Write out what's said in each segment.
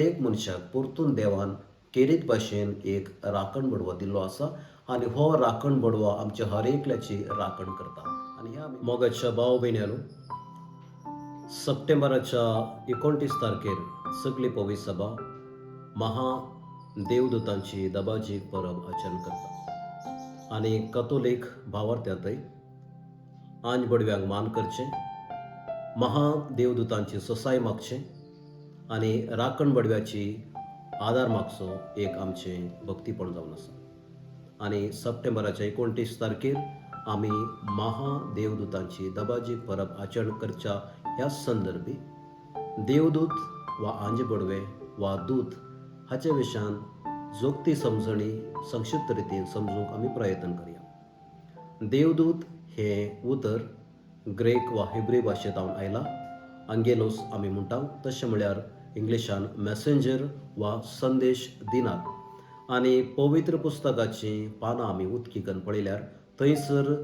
एक मनशाक परतून देवान केरीत भाशेन एक राखण बडवो दिल्लो आसा आनी हो राखण बडवो आमच्या हर एकल्याची राखण करता. आनी ह्या मोगाच्या भाव भयण्यानो, सप्टेंबराच्या 29 तारखेर सगली पवी सभा महा देवदूतांची दबाजी परब आचरण करता आनी कतोलीक भावार्थ्यांतय आंज बडव्यांक मान करचें, महादेवदूतांची सोसाय मागचें आनी राखण बडव्याची आदार मागचो एक आमचें भक्तीपण जावन आसा. आनी सप्टेंबराच्या 29 तारखेर आमी महादेवदूतांची दबाजी परब आचरण करच्या ह्या संदर्भी देवदूत वा आंज बडवे वा दूत हाचे विशयान जोगती समजणी संक्षिप्त रितीन समजूंक आमी प्रयत्न करया. देवदूत हें उतर ग्रेक वा हिब्री भाशेंत आयलां. अंगेलोस आमी म्हणटा, तशें म्हळ्यार इंग्लिशान मॅसेंजर वा संदेश दिनात. आनी पवित्र पुस्तकाचीं पानां आमी उदकी करून पळयल्यार थंयसर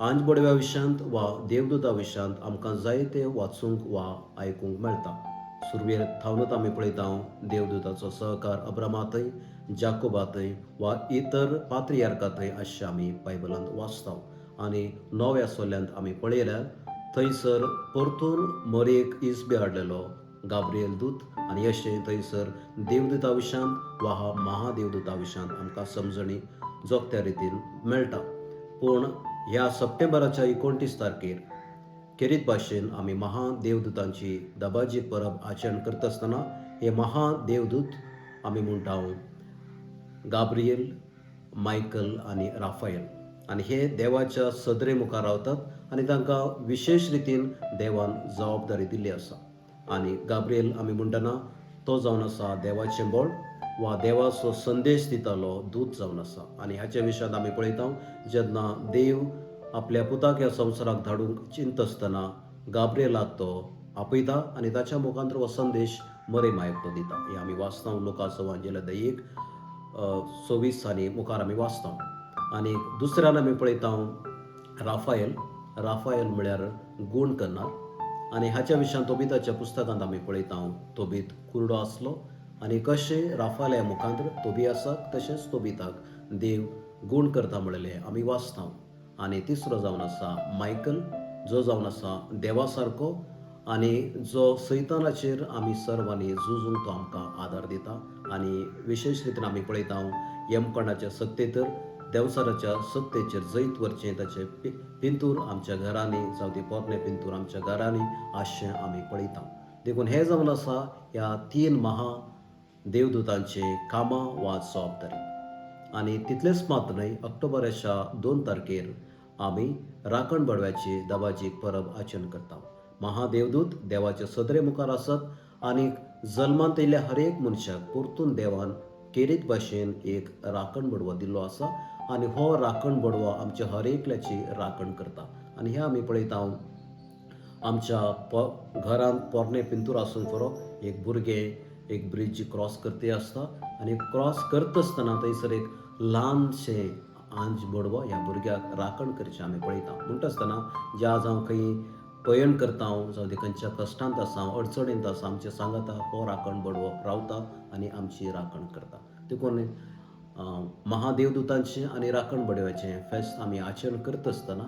आंज बडव्या विशयांत वा देवदूता विशयांत आमकां जायते वाचूंक वा आयकूंक मेळटा. सुरवेर थावनूच आमी पळयता, देवदूताचो सहकार अब्रामाथंय, जाकोबाथंय वा इतर पात्रियार्काथंय अशें आमी बायबलांत वाचता. आनी नव्या सोल्यांत आमी पळयल्यार थंयसर परतून मरयेक इस्बे हाडलेलो गाब्रियल दूत. आनी अशें थंयसर देवदूता विशयांत वा महादेवदूता विशयांत आमकां समजणी जोगत्या रितीन मेळटा. पूण ह्या सप्टेंबराच्या 29 तारखेर केरीत भाशेन आमी महादेवदूतांची दबाजी परब आचरण करता आसतना हे महादेवदूत आमी म्हणटा गाब्रियल, मायकल आनी राफायल. आनी हे देवाच्या सदरे मुखार रावतात आनी तांकां विशेश रितीन देवान जबाबदारी दिल्ली आसा. आनी गाब्रियल आमी म्हणटना तो जावन आसा देवाचें बळ वा देवाचो संदेश दितालो दूत जावन आसा. आनी हाच्या विशयांत आमी पळयता, जेन्ना देव आपल्या पुताक ह्या संवसाराक धाडूंक चिंत आसतना गाब्रियलाक तो आपयता आनी ताच्या मुखांतर हो संदेश मरे मायक तो दिता. हें आमी वाचता लुकाचो वांजेल 1 26 आनी मुखार आमी वाचता. आनी दुसऱ्यान आमी पळयता राफायल. राफायल म्हळ्यार गूण करणार. आनी हाच्या विशयान तोबिताच्या पुस्तकांत आमी पळयता, तोबीत कुरडो आसलो आनी कशें राफायला मुखांतर तोबियासाक तशेंच तोबिताक देव गूण करता म्हणलें आमी वाचता. आनी तिसरो जावन आसा मायकल, जो जावन आसा देवा सारको आनी जो सैतानाचेर आमी सर्वांनी झुजूंक तो आमकां आदार दिता. आनी विशेश रितीन आमी पळयता, यमकणाच्या सत्तेतर देवचाराच्या सत्तेचेर जैत व्हरचें ताचें पिंतूर आमच्या घरांनी, जावं ती पोरणे पिंतूर आमच्या घरांनी आसचें आमी पळयता. देखून हें जावन आसा ह्या तीन महा देवदूतांचें कामां वा जबाबदारी. आनी तितलेंच मात्र न्हय, ऑक्टोबराच्या 2 तारखेर आमी राखण बडव्याची दबाजीक परब आचरण करता. महादेवदूत देवाच्या सदरे मुखार आसत आनी जल्मांत येयल्ल्या हर एक मनशाक परतून देवान केरीत भाशेन एक राखण बडवो दिल्लो आसा आनी हो राखण बडवो आमच्या हर एकल्याची राखण करता. आनी हें आमी पळयता, आमच्या घरांत पोरणे पिंतूर आसूंक पुरो, एक भुरगें एक ब्रिज क्रॉस करती आसता आनी क्रॉस करता आसतना थंयसर एक ल्हानशें आंज बडवो ह्या भुरग्याक राखण करचें आमी पळयता. म्हणटा आसतना ज्या जावं खंय पयण करता हांव, जावं ते खंयच्या कश्टांत आसा, अडचणींत आसा, आमचे सांगाता हो राखण बडवो रावता आनी आमची राखण करता. देखून महादेवदूतांचें आनी राखण बडव्याचें फेस्त आमी आचरण करता आसतना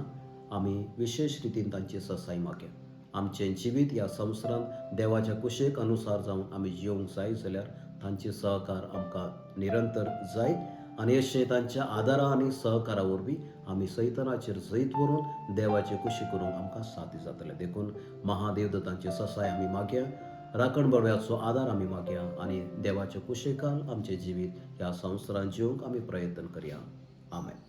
आमी विशेश रितीन तांची ससाय मागया. आमचें जिवीत ह्या संवसारांत देवाच्या कुशेक अनुसार जावन आमी जिवंक जाय जाल्यार तांचे सहकार आमकां निरंतर जाय. आनी अशें तांच्या आदारा आनी सहकारा वरवीं आमी सैतानाचेर जैत व्हरून देवाचे कुशी करूंक आमकां साध्य जातलें. देखून महादेवदत्तांची ससाय आमी मागया, राखण बडव्याचो आदार आमी मागया आनी देवाचे कुशेकाल आमचें जिवीत ह्या संवसारांत जिवंक आमी प्रयत्न करया. आमेन.